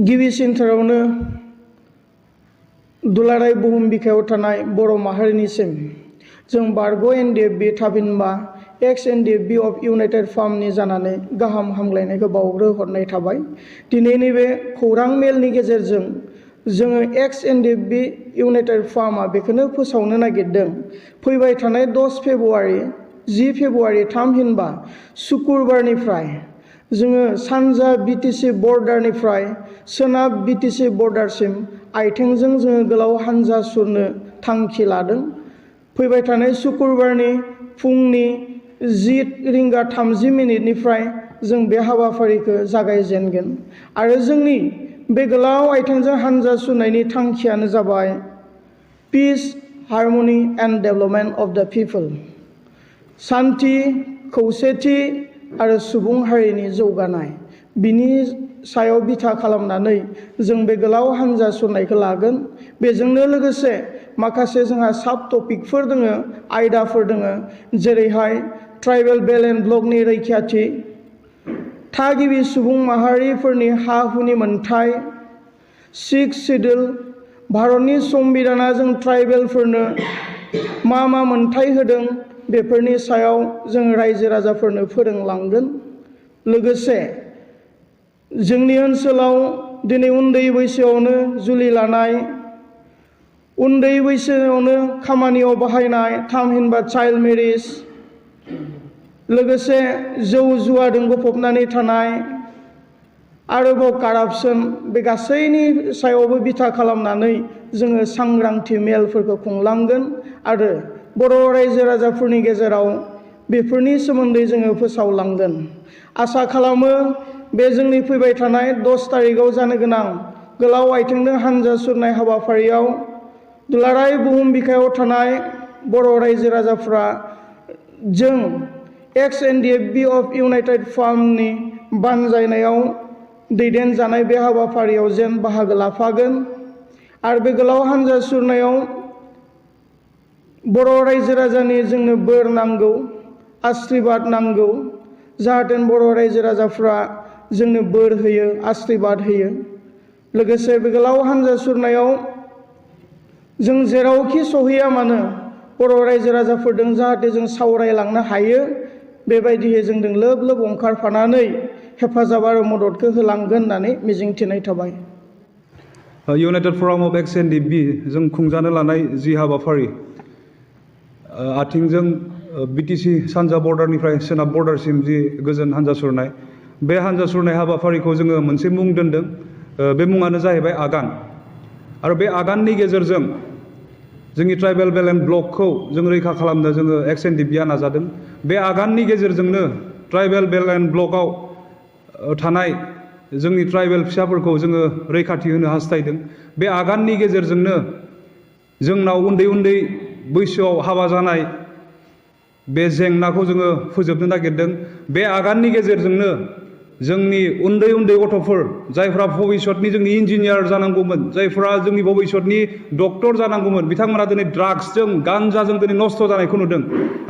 गिबिसिनथारावनो दुलाराय बुहुम बिखायाव थानाय बर' माहारिनिसिम जों बारग' NDFB थामहिनबा EX-NDFB अफ इउनाइटेड फार्मनि जानानै गाहाम हामलायनायखौ बावग्रोहरनाय थाबाय। दिनै नैबे खौरां मेलनि गेजेरजों जोङो EX-NDFB इउनाइटेड फार्मआ बेखौनो फोसावनो नागिरदों फैबाय थानाय 10 फेब्रुआरि 10 फेब्रुआरि थामहिनबा सुक्रुबारनिफ्राय जोङो सानजा BTC बर्डारनिफ्राय सोनाब BTC बर्डारसिम आइथेंजों जोङो गोलाव हानजा सुरनो थांखि लादों। फैबाय थानाय सुक्रुबारनि फुंनि 10:30 जों बे हाबाफारिखौ जागायजेनगोन आरो जोंनि बे गोलाव आइथेंजों हानजा सुरनायनि थांखियानो जाबाय peace harmony and development of the people, सान्थि, खौसेथि आरो सुबुं हारिनि जौगानाय। बिनि सायाव बिथा खालामनानै जों बे गोलाव हानजा सुरनायखौ लागोन। बेजोंनो लोगोसे माखासे जोंहा साब टपिकफोर दङ, आयदाफोर दङ, जेरैहाय ट्राइबेल बेल्ट एन्ड ब्लकनि रैखाथि, थागिबि सुबुं माहारिफोरनि हा हुनि मोनथाय, 6 सिड्युल, भारतनि संबिधाना जों ट्राइबेलफोरनो मा मोनथाय होदों बेफोरनि सायाव जों रायजो राजाफोरनो फोरोंलांगोन। लोगोसे जोंनि ओनसोलाव दिनै उन्दै बैसोआवनो जुलि लानाय, उन्दै बैसोआवनो खामानियाव बाहायनाय थामहिनबा चाइल्ड मेरिज, लोगोसे जौ जुवाजों गफबनानै थानाय, आरोबाव कारापसन, बे गासैनि सायावबो बिथा खालामनानै जोङो सांग्रांथि मेलफोरखौ खुंलांगोन आरो बर' रायजो राजाफोरनि गेजेराव बेफोरनि सोमोन्दै जोङो फोसावलांगोन। आसा खालामो बे जोंनि फैबाय थानाय 10 तारिखआव जानो गोनां गोलाव आइथेंजों हानजा सुरनाय हाबाफारियाव दुलाराय बुहुम बिखायाव थानाय बर' रायजो राजाफ्रा जों EX-NDFB अफ इउनाइटेड फार्मनि बानजायनायाव दैदेनजानाय बे हाबाफारियाव जेन बाहागो लाफागोन आरो बे गोलाव हानजा सुरनायाव बर' रायजो राजानि जोंनो बोर नांगौ, आशीर्बाद नांगौ, जाहाथे बर' रायजो राजाफ्रा जोंनो बोर होयो, आशीर्बाद होयो। लोगोसे बे गोलाव हानजा सुरनायाव जों जेरावखि सहैया मानो बर' रायजो राजाफोरजों जाहाथे जों सावरायलांनो हायो, बेबायदियै जोंजों लोब लोब ओंखारफानानै हेफाजाब आरो मददखौ होलांगोन होननानै मिजिंथिनाय थाबाय। इउनाइटेड फराम अफ EX-NDFB जों खुंजानो लानाय जि हाबाफारि आथिंजों BTC सानजा बर्डारनिफ्राय सोनाब बर्डारसिम जि गोजोन हानजा सुरनाय, बे हानजा सुरनाय हाबाफारिखौ जोङो मोनसे मुं दोनदों। बे मुङानो जाहैबाय आगान। आरो बे आगाननि गेजेरजों जोंनि ट्राइबेल बेल्ट एन्ड ब्लकखौ जों रैखा खालामनो जोङो EX-NDFBआ नाजादों। बे आगाननि गेजेरजोंनो ट्राइबेल बेल्ट एन्ड ब्लकआव थानाय जोंनि ट्राइबेल फिसाफोरखौ जोङो रैखाथि होनो हास्थायदों। बे आगाननि गेजेरजोंनो जोंनाव उन्दै उन्दै बैसोआव हाबा जानाय बे जेंनाखौ जोङो फोजोबनो नागिरदों। बे आगाननि गेजेरजोंनो जोंनि उन्दै उन्दै गथ'फोर जायफ्रा भबिष्यतनि जोंनि इन्जिनियार जानांगौमोन, जायफ्रा जोंनि भबिष्यतनि डक्टर जानांगौमोन, बिथांमोना दिनै ड्राग्सजों गान्जाजों दिनै नस्थ' जानायखौ नुदों।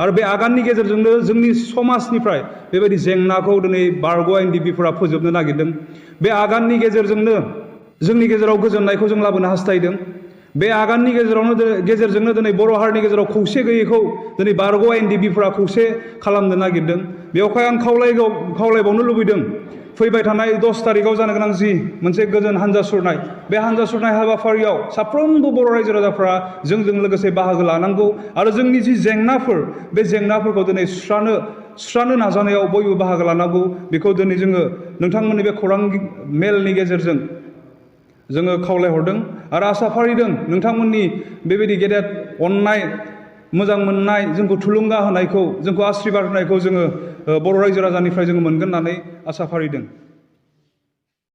आरो बे आगाननि गेजेरजोंनो जोंनि समाजनिफ्राय बेबायदि जेंनाखौ दिनै बारग' NDFBफोरा फोजोबनो नागिरदों। बे आगाननि गेजेरजोंनो जोंनि गेजेराव गोजोननायखौ जों लाबोनो हास्थायदों। बे आगाननि गेजेरजोंनो दिनै बर' हारिनि गेजेराव खौसे गैयैखौ दिनै बारग' NDFBफोरा खौसे खालामनो नागिरदों। बेवहाय आं खावलायबावनो लुबैदों, फैबाय थानाय 10 तारिखआव जानो गोनां जि मोनसे गोजोन हानजा सुरनाय, बे हानजा सुरनाय हाबाफारियाव साफ्रोमबो बर' रायजो राजाफ्रा जोंजों लोगोसे बाहागो लानांगौ आरो जोंनि जि जेंनाफोर, बे जेंनाफोरखौ दिनै सुस्रानो नाजानायाव बयबो बाहागो लानांगौ। बेखौ दिनै जोङो नोंथांमोननि बे खौरां मेलनि गेजेरजों जोङो खावलायहरदों आरो आसा फारिदों नोंथांमोननि बेबायदि गेदेर अननाय, मोजां मोननाय, जोंखौ थुलुंगा होनायखौ, जोंखौ आशीर्बाद होनायखौ जोङो बर' रायजो राजानिफ्राय जोङो मोनगोन होननानै आसा फारिदों।